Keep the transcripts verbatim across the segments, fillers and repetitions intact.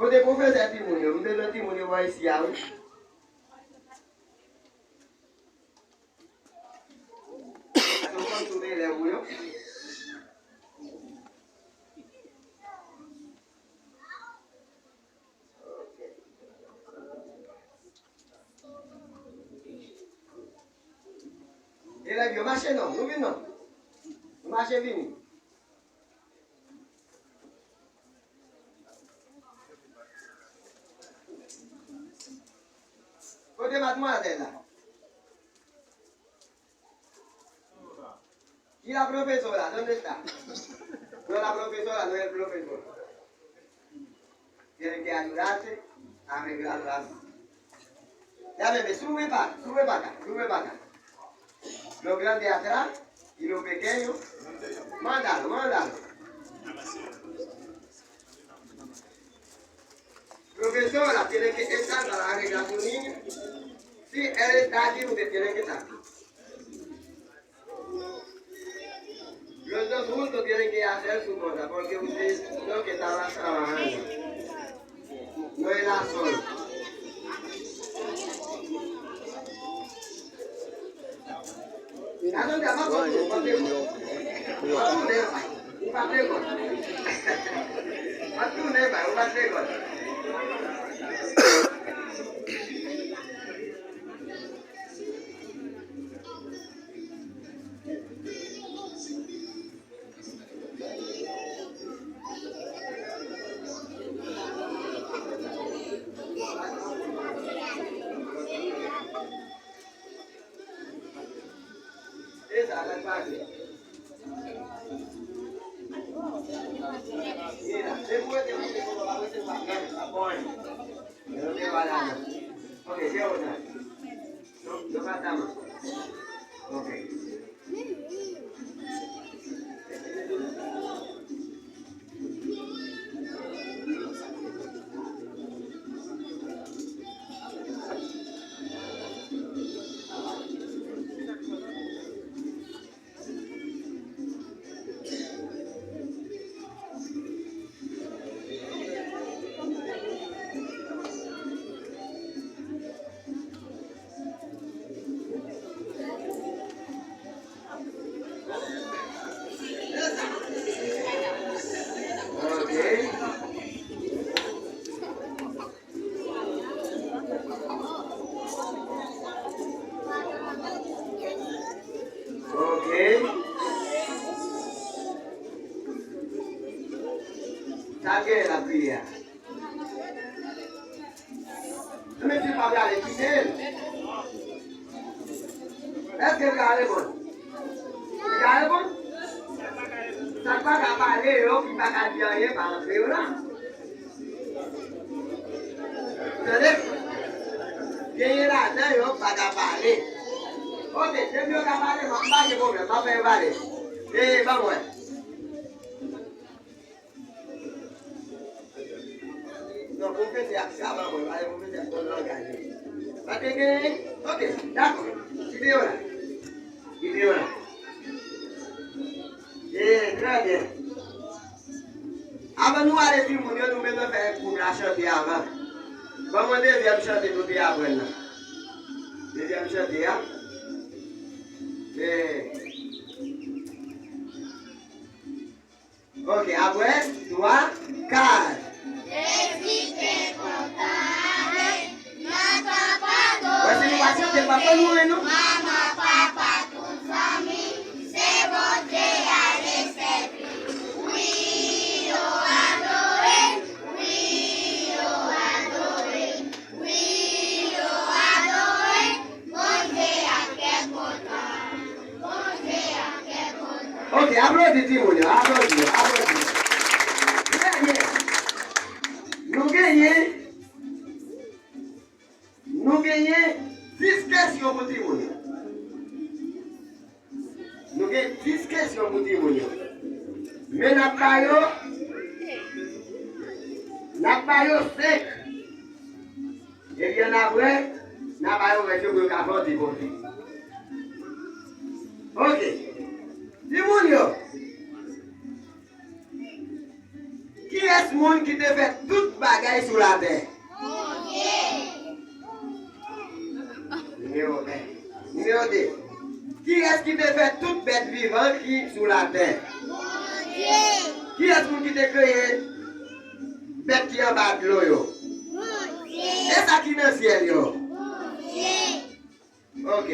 Kote pwofesè timoun yo? M bezwen timoun yo bò isi a, wi. Paske m konn tout elèv ou yo. Elèv yo, mache non, nou vin non. Nou mache vini. Kote madmwazèl la? Ki la profesora? Donde está? Non, la profesora no es el profesor. Tienen que ayudarse a arreglar las. Ya bebe, sube pa, sube pa acá, sube pa acá. Los grandes atrás y los pequeños, mándalo, mándalo. Profesora tiene que estar para arreglar su niño. Si él está aquí, usted tiene que estar aquí. Los dos juntos tienen que hacer su cosa, porque usted no que estaba trabajando. No era solo. Atende, apa kòb nou? Pa pè kòb. Pa tounen bay. Ou pa pè kòb. Pa tounen bay, ou pa pè kòb. Ok, se ou nan. Ok. Ok. Ok. Sa gen la priyè. Men si l pa prale, kite l. Èske l ka reponn? Li ka reponn? Sa k pa ka pale yo, ki pa ka di anyen, pa antre yo la. Tande? Genyen ladan yo pa ka pale. Ok, depi yo ka pale, m ap pa gen pwoblèm, m ap fè yo pale. E, ban m wè. Non, pwofesè a, se avan mwen, pale pwofesè a, se yon langaj li. Pa te gen, ok, dakò. Kite yo la. Kite yo la. E, trè byen. Avan nou ale timoun yo, nou bezwen fè gwoup la chante avan. Ban mwen dezyèm chante nou te aprann nan. Dezyèm chante a. E, Ok, apre, twa, kat. Reziste kontan ale, nan tan pa dole. Wè, si nou pa chante, pa fè nou ri, non. Manman, papa, tout fanmi, se Bondye a de sèvi. Wi, yo adore, wi, yo adore. Wi, yo adore, Bondye a kè kontan. Bondye a kè kontan. Ok, aplodi timoun yo, aplodi yo, aplodi yo. Trè byen. Nou genyen, nou genyen dis kesyon pou timoun yo. Nou gen dis kesyon pou timoun yo. Men n ap ba yo, n ap ba yo senk. Epi annapre, n a ba yo rès yo pou yo ka fè yon ti poze. Ok. Timoun yo, kiyès Moun ki te fè tout bagay sou latè? Bondye. Nimewo en. Nimewo de. Kiyès ki te fè tout bèt vivan ki sou latè? Bondye. Kiyès moun ki te kreye bèt ki anba dlo yo? Bondye. E sa ki nan syèl yo? Bondye. Ok.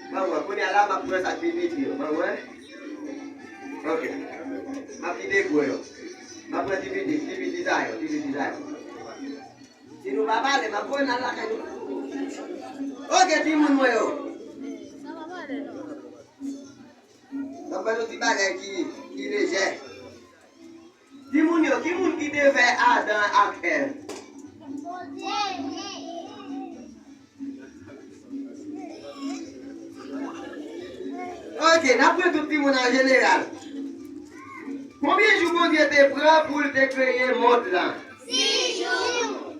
Ban mwen, kounye a la, m ap pran sa k pi piti yo. Ban mwen. Ok. M ap kite gwo yo. M ap pran ti piti, ti piti sa yo, ti piti sa yo. Si nou pa pale, m ap voye n al lakay nou. Ok, timoun mwen yo. M ap ban nou ti bagay ki, ki lejè. Timoun yo, ki moun ki te fè Adan ak Èv? Ok, n ap pran tout timoun an jeneral. Konbyen jou Bondye te pran pou l te kreye mond lan? Sis jou.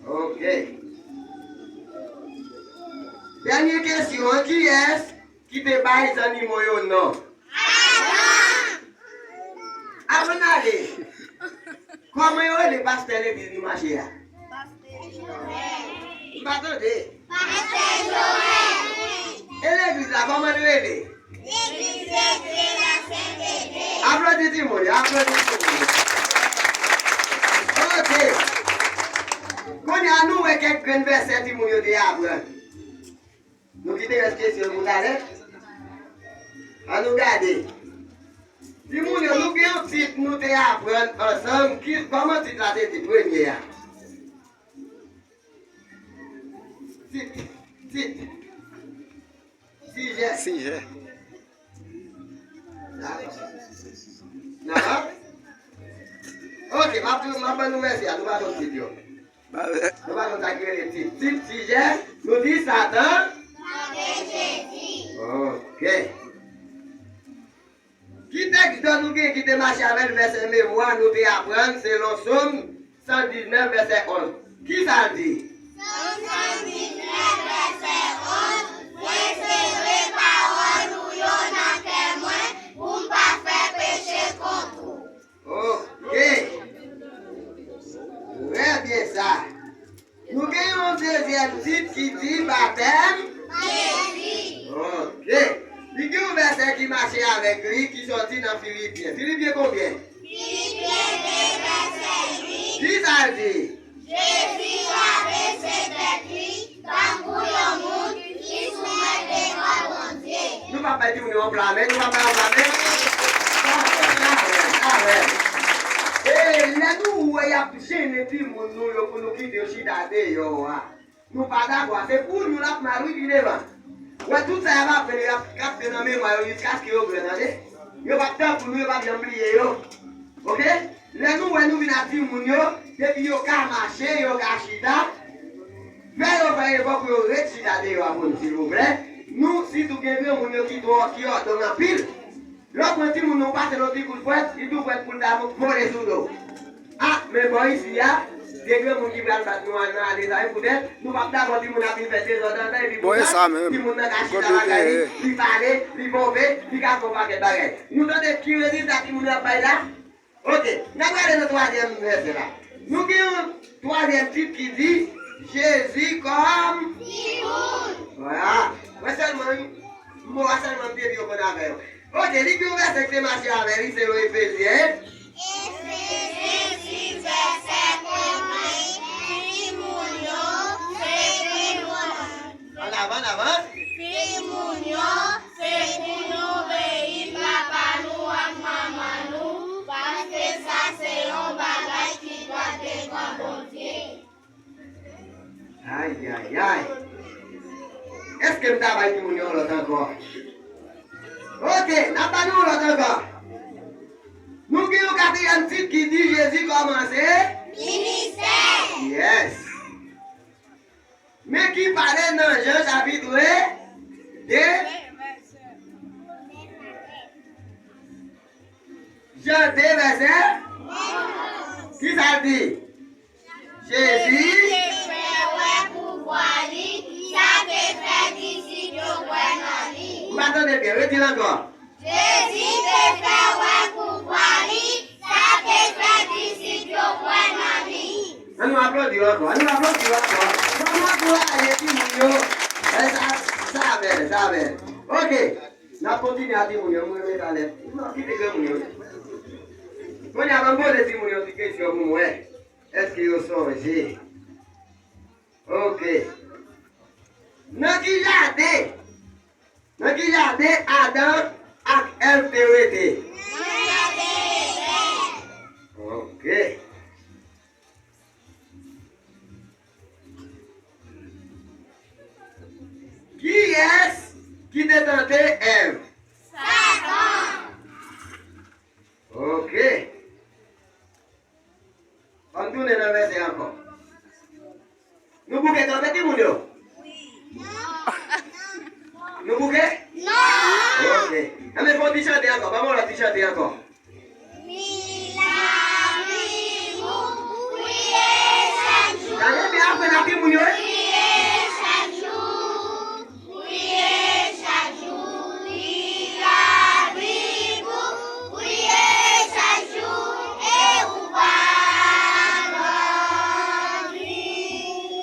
Ok. Dènye kesyon an, kiyès ki te bay zannimo yo non? Adan! Avan n ale, kòman yo rele pastè legliz nou mache a? M pa tande. Pastè Joel. E legliz la, kòman l rele? Legliz Sentete. Aplodi timoun yo, aplodi timoun yo. Ok. Kounye a nou wè kèk grenn vèsè timoun yo te aprann. Nou kite rès kesyon pou talè. Ann nou gade. Timoun yo, nou gen yon tit nou te aprann ansanm. Ki, kòman tit la te di premye a? Tit. Tit. Sijè. Sijè. Nan? Ok, m ap, m ap ban nou vèsè a, nou pa konn tit yo. Nou pa konn sa ki rele tit. Tit, sijè, nou di Satan. Tante Jezi. Ok. Ki tèks dan nou gen ki te mache avè l vèsè memwa nou te aprann selon Sòm san diznèf vèsè onz? Kisa l di? Sòm san diznèf vèsè onz, mwen sere pawòl ou yo nan kè mwen pou m pa fè peche kont ou. Ok. Trè byen sa. Nou gen yon dezyèm tit ki di batèm. Jezi. Ok. Li gen yon vèsè ki mache avèk li ki sòti nan Filipyen. Filipyen konbyen? Filipyen de vèsè uit. Kisa l di? Jezi lave se tèt li tankou yon moun ki soumèt devan Bondye. Nou p ap bay timoun yo yon pla men, nou p ap bay yon pla men. Sa vre, sa vre, sa vre. E lè nou wè y ap jennen timoun nou yo pou nou kite yo chita deyò a, nou pa dakò, se pou nou l ap mal wi pi devan. Wè tout sa y ap aprann yo, y ap kapte nan memwa yo jiskaske yo gran, tande. Yo p ap tankou nou, yo p ap janm bliye yo. Ok? Lè nou wè nou vin ak timoun yo, depi yo ka mache, yo ka chita, fè yo fè efò pou yo ret chita deyò a pou nou, silvouplè. Nou, sitou gen granmoun yo ki twò, ki òdong anpil. Lè w pran timoun nan, w pase l yon ti kout fwèt, li tou prèt pou l ta vole sou do w. A, men bò isi a, gen granmoun ki pral bat nou nan ale sa, e poutèt nou p ap dakò timoun ap vin fè dezòd anndan, epi poutèt timoun nan ka chita lakay li, li pale, li ponpe, li ka fè yon pakèt bagay. Nou tande ki rezilta timoun yo ap bay la? Ok, n ap gade nan twazyèm vèsè la. Nou gen yon twazyèm tit ki di, Jezi kòm timoun. Vwala. Wè sèlman, mo a sèlman m te di yo konn avè yo. Ok, li gen yon vèsè ki te mache avè li, se yon Efezyen. Efezyen sis vèsè kenz, timoun yo, se timoun. Ann avan, ann avan. Timoun yo, se pou nou obeyi papa nou ak manman nou, paske sa se yon bagay ki dwat devan Bondye. Ayayay! Èske m ta bay timoun yo yon lòt ankò? Ok, n ap ba nou yon lòt ankò. Nou gen yon katriyèm tit ki di Jezi kòmanse. Ministè. Yes. Men ki pale nan Jan chapit de. Jan de vèsè. Kisa l di? Jezi. Jezi te fè wè pouvwa li, sa te fè disip yo kwè nan li. M pa tande byen, redi l ankò. Jezi te fè wè pouvwa li, sa te fè disip Ankò, ann aplodi yo ankò. Ann ankouraje timoun yo. E sa, sa bèl, sa bèl. Ok. N ap kontinye a timoun yo, mwen met alèz. N ap kite granmoun yo. Kounye a, ban m poze timoun yo ti kesyon pou m wè. Èske yo sonje? Ok. Nan ki jaden? Nan ki jaden Adan ak Èv te rete? Ok. Kiyès ki te tante Èv? Satan. Ok. Ann tounen nan vèsè ankò. Nou bouke kanpe timoun yo? Nou bouke? Non. Ok. Enben fè yon ti chante ankò. Ban mwen yon lòt ti chante ankò.